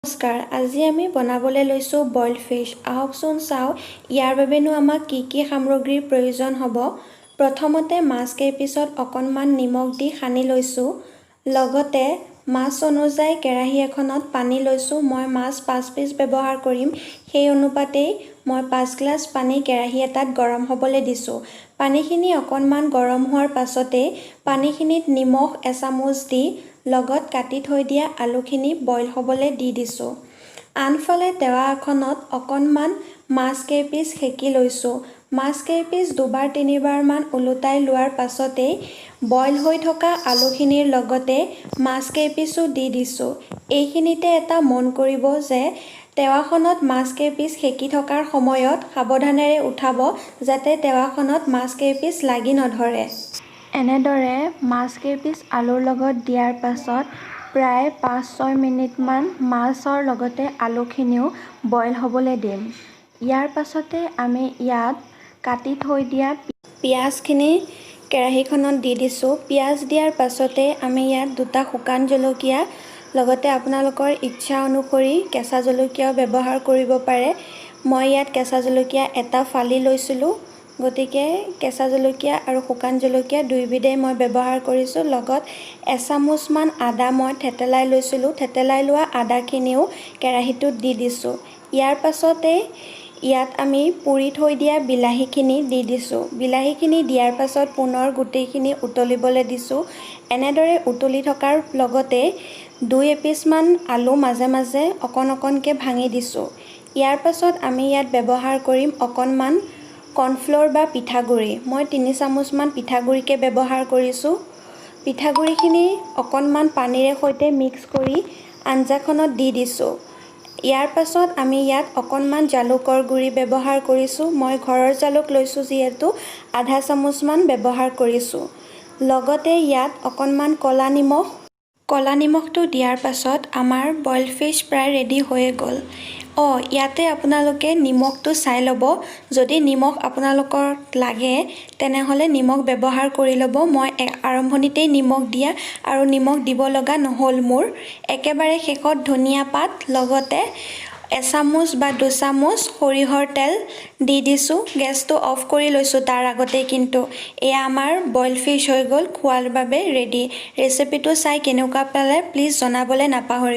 নমস্কাৰ, আজি আমি বনাবলৈ লৈছোঁ বইল ফিছ। আহকচোন চাওঁ ইয়াৰ বাবেনো আমাক কি কি সামগ্ৰীৰ প্ৰয়োজন হ'ব। প্ৰথমতে মাছ কেইপিছত অকণমান নিমখ দি সানি লৈছোঁ। লগতে মাছ অনুযায়ী কেৰাহী এখনত পানী লৈছোঁ। মই মাছ 5 পিচ ব্যৱহাৰ কৰিম, সেই অনুপাতেই মই 5 গ্লাছ পানী কেৰাহী এটাত গৰম হ'বলৈ দিছোঁ। পানীখিনি অকণমান গৰম হোৱাৰ পাছতেই পানীখিনিত নিমখ এচামুচ দি লগত কাটি থৈ দিয়া আলুখিনি বইল হ'বলৈ দি দিছোঁ। আনফালে টেৱা এখনত অকণমান মাছ কেইপিচ সেকি লৈছোঁ। মাছ কেইপিচ দুবাৰ তিনিবাৰমান ওলোটাই লোৱাৰ পাছতেই বইল হৈ থকা আলুখিনিৰ লগতে মাছ কেইপিচো দি দিছোঁ। এইখিনিতে এটা মন কৰিব যে টেৱাখনত মাছ কেইপিচ সেকি থকাৰ সময়ত সাৱধানেৰে উঠাব, যাতে টেৱাখনত মাছ কেইপিচ লাগি নধৰে। এনেদৰে মাছ কেইপিচ আলুৰ লগত দিয়াৰ পাছত প্ৰায় 5-6 মিনিটমান মাছৰ লগতে আলুখিনিও বইল হ'বলৈ দিম। ইয়াৰ পাছতে আমি ইয়াত কাটি থৈ দিয়া পিঁয়াজখিনি কেৰাহীখনত দি দিছোঁ। পিঁয়াজ দিয়াৰ পাছতে আমি ইয়াত দুটা শুকান জলকীয়া, লগতে আপোনালোকৰ ইচ্ছা অনুসৰি কেঁচা জলকীয়াও ব্যৱহাৰ কৰিব পাৰে। মই ইয়াত কেঁচা জলকীয়া এটা ফালি লৈছিলোঁ, গতিকে কেঁচা জলকীয়া আৰু শুকান জলকীয়া দুয়োবিধেই মই ব্যৱহাৰ কৰিছোঁ। লগত এচামুচমান আদা মই থেতেলাই লৈছিলোঁ। থেতেলাই লোৱা আদাখিনিও কেৰাহীটোত দি দিছোঁ। ইয়াৰ পাছতেই ইয়াত আমি পুৰি থৈ দিয়া বিলাহীখিনি দি দিছোঁ। বিলাহীখিনি দিয়াৰ পাছত পুনৰ গোটেইখিনি উতলিবলৈ দিছোঁ। এনেদৰে উতলি থকাৰ লগতে দুই এপিচমান আলু মাজে মাজে অকণ অকণকৈ ভাঙি দিছোঁ। ইয়াৰ পাছত আমি ইয়াত ব্যৱহাৰ কৰিম অকণমান কৰ্ণফ্ল'ৰ বা পিঠাগুড়ি। মই 3 চামুচমান পিঠাগুড়িকে ব্যৱহাৰ কৰিছোঁ। পিঠাগুড়িখিনি অকণমান পানীৰে সৈতে মিক্স কৰি আঞ্জাখনত দি দিছোঁ। ইয়াৰ পাছত আমি ইয়াত অকণমান জালুকৰ গুড়ি ব্যৱহাৰ কৰিছোঁ। মই ঘৰৰ জালুক লৈছোঁ যিহেতু আধা চামুচমান ব্যৱহাৰ কৰিছোঁ। লগতে ইয়াত অকণমান ক'লা নিমখ। ক'লা নিমখটো দিয়াৰ পাছত আমাৰ বইল ফিছ প্ৰায় ৰেডি হৈয়ে গ'ল। অঁ, ইয়াতে আপোনালোকে নিমখটো চাই ল'ব। যদি নিমখ আপোনালোকৰ লাগে, তেনেহ'লে নিমখ ব্যৱহাৰ কৰি ল'ব। মই আৰম্ভণিতেই নিমখ দিয়া আৰু নিমখ দিব লগা নহ'ল মোৰ। একেবাৰে শেষত ধনিয়া পাত, লগতে এচামুচ বা দুচামুচ সৰিয়হৰ তেল দি দিছোঁ। গেছটো অফ কৰি লৈছোঁ তাৰ আগতেই কিন্তু। এয়া আমাৰ বইল ফিছ হৈ গ'ল, খোৱাৰ বাবে ৰেডি। ৰেচিপিটো চাই কেনেকুৱা পালে, প্লিজ জনাবলৈ নাপাহৰিব।